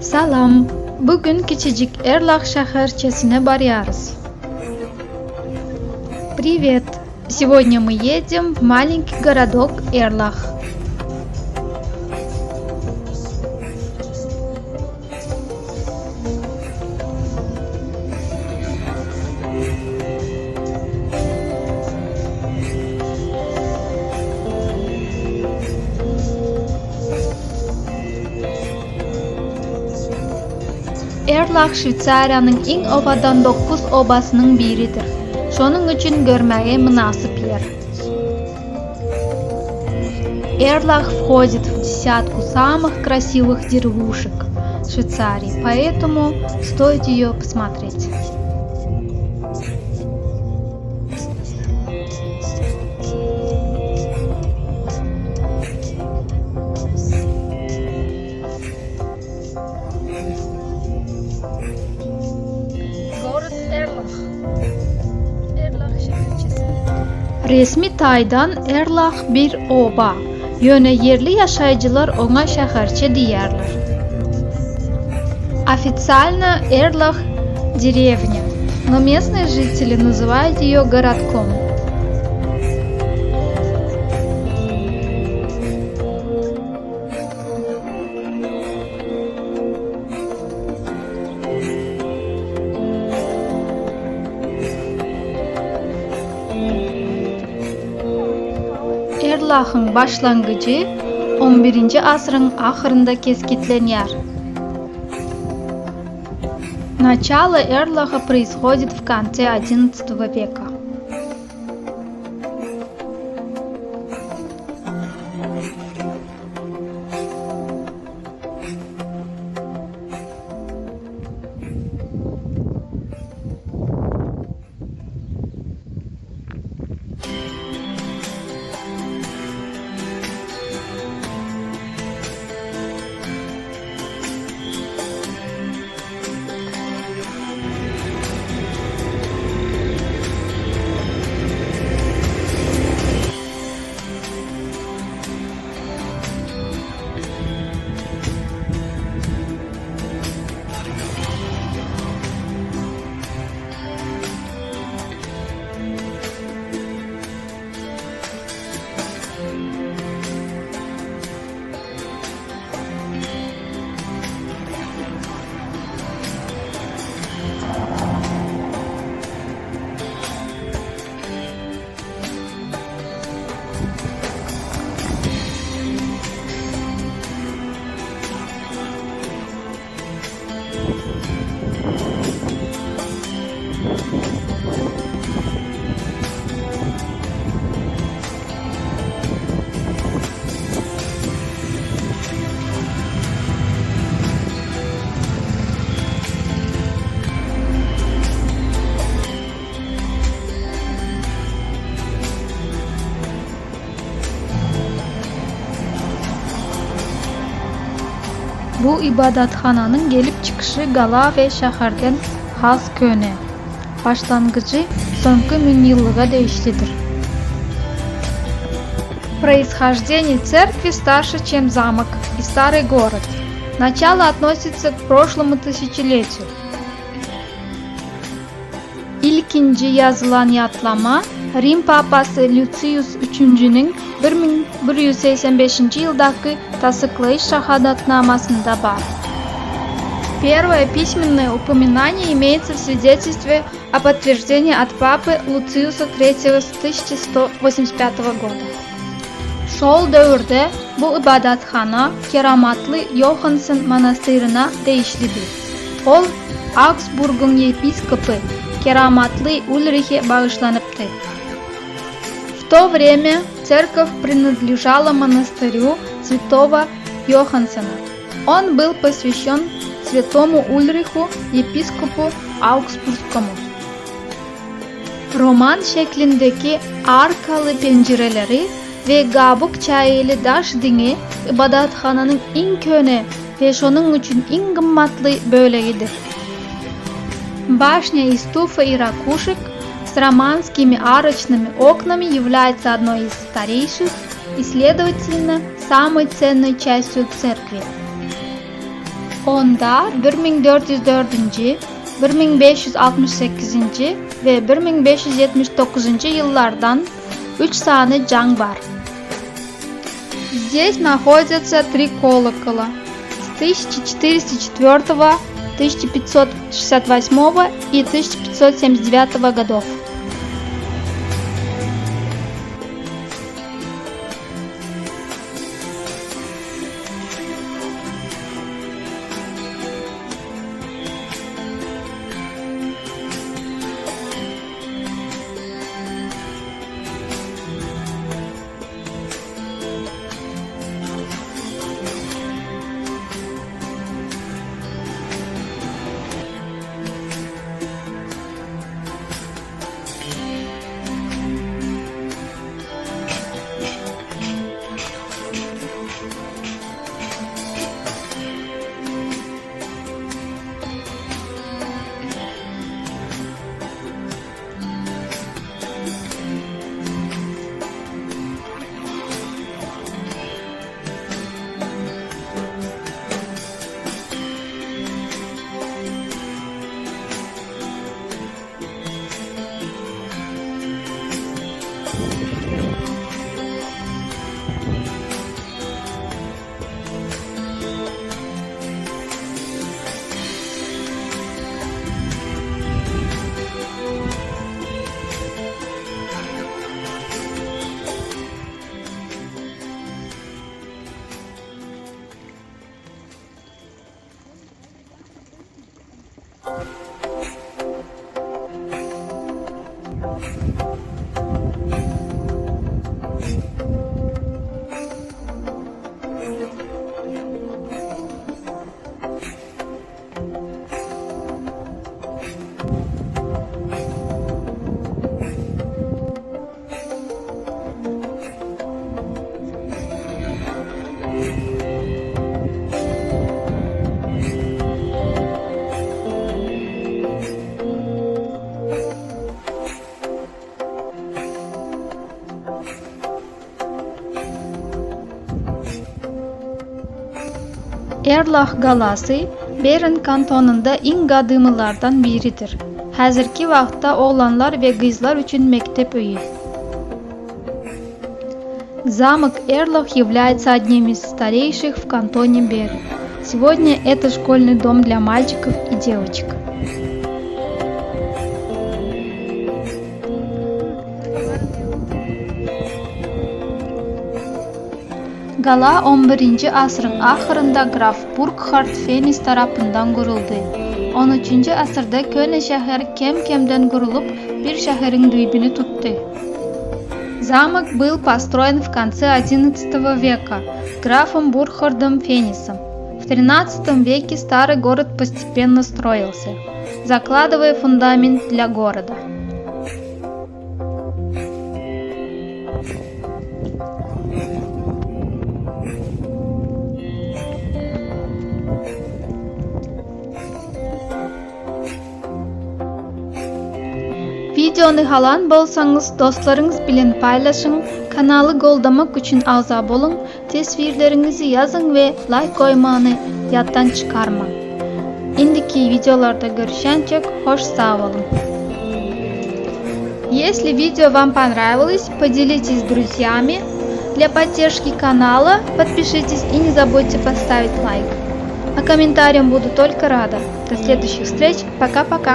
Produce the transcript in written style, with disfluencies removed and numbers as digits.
Salam! Bu gün kiçijik Erlach şäherçesine barýarys. Privet! Сегодня мы едем в маленький городок Эрлах. Erlach Şweýsariýanyň iň owadan dokuz obasynyň biridir. Şonuň üçin görmäge mynasyp ýer. Erlach входит в десятку самых красивых деревушек Швейцарии, поэтому стоит ее посмотреть. Город Erlach. Erlach şäherçesi. Resmi taýdan Erlach bir oba, ýöne ýerli ýaşaýjylar oňa şäherçe diýýärler. Ofitsialno Erlach derewnýa, no местные жители называют её городком. Erlahyň başlangyjy on birinji asyryň ahyrynda kesgitlenýär. Начало Эрлаха происходит в конце XI века. Bu ybadathananyň gelip çykyşy gala we şäherden has köne. Başlangyjy soňky müňýyllyga degişlidir. Происхождение церкви старше, чем замок и старый город. Начало относится к прошлому тысячелетию. Ilkinji ýazylan ýatlama Rim papasy Lýusius Üçünjiniň 1185-nji ýyldaky tassyklaýyş şahadatnamasynda bar. Первое письменное упоминание имеется в свидетельстве о подтверждении от папы Луциуса Третьего с 1185 года. Şol döwürde bu ybadathana keramatly Ýohansen monastyryna degişlidi. Ol Augsburgyň ýepiskopy keramatly Ulrihe bagyşlanypdy. W to wremya cerkow принадлежала монастырю Святого Йохансена. Он был посвящен святому Ульриху, епископу Аугсбургскому. Roman şeklindeki arkaly penjireleri we gabyk çägeli daş diňi ybadathananyň iň köne we şonuň üçin iň gymmatly bölegidir. Башня из туфа и ракушек с романскими арочными окнами является одной из старейших. И, следовательно, самой ценной частью церкви. Onda 1404-nji, 1568-nji we 1579-njy ýyllardan üç sany jaň bar. Здесь находятся три колокола с 1404, 1568 и 1579 годов. Erlah galasy Bern kantonynda iň gadymylardan biridir. Häzirki wagtda oglanlar we gyzlar üçin mekdep öýi. Замок Эрлах является одним из старейших в кантоне Берн. Сегодня это школьный дом для мальчиков и девочек. Gala on birinji asyryň ahyrynda graf Burkhard Fenis tarapyndan guruldy. On üçünji asyrda köne şäher kem-kemden gurulyp, bir şäheriň düýbüni tutdy. Zamok byl postроен в конце XI века графом Бурхардом Фенисом. В XIII веке старый город постепенно строился, закладывая фундамент для города. Wideony halan bolsaňyz dostlaryňyz bilen paýlaşyň, kanaly goldamak üçin agza boluň, teswirleriňizi ýazyň we laýk goýmany ýatdan çykarmaň. Indiki wideolarda görüşýänçek hoş sag boluň. Если видео вам понравилось, поделитесь с друзьями. Для поддержки канала подпишитесь и не забудьте поставить лайк. А комментариям буду только рада. До следующих встреч. Пока-пока.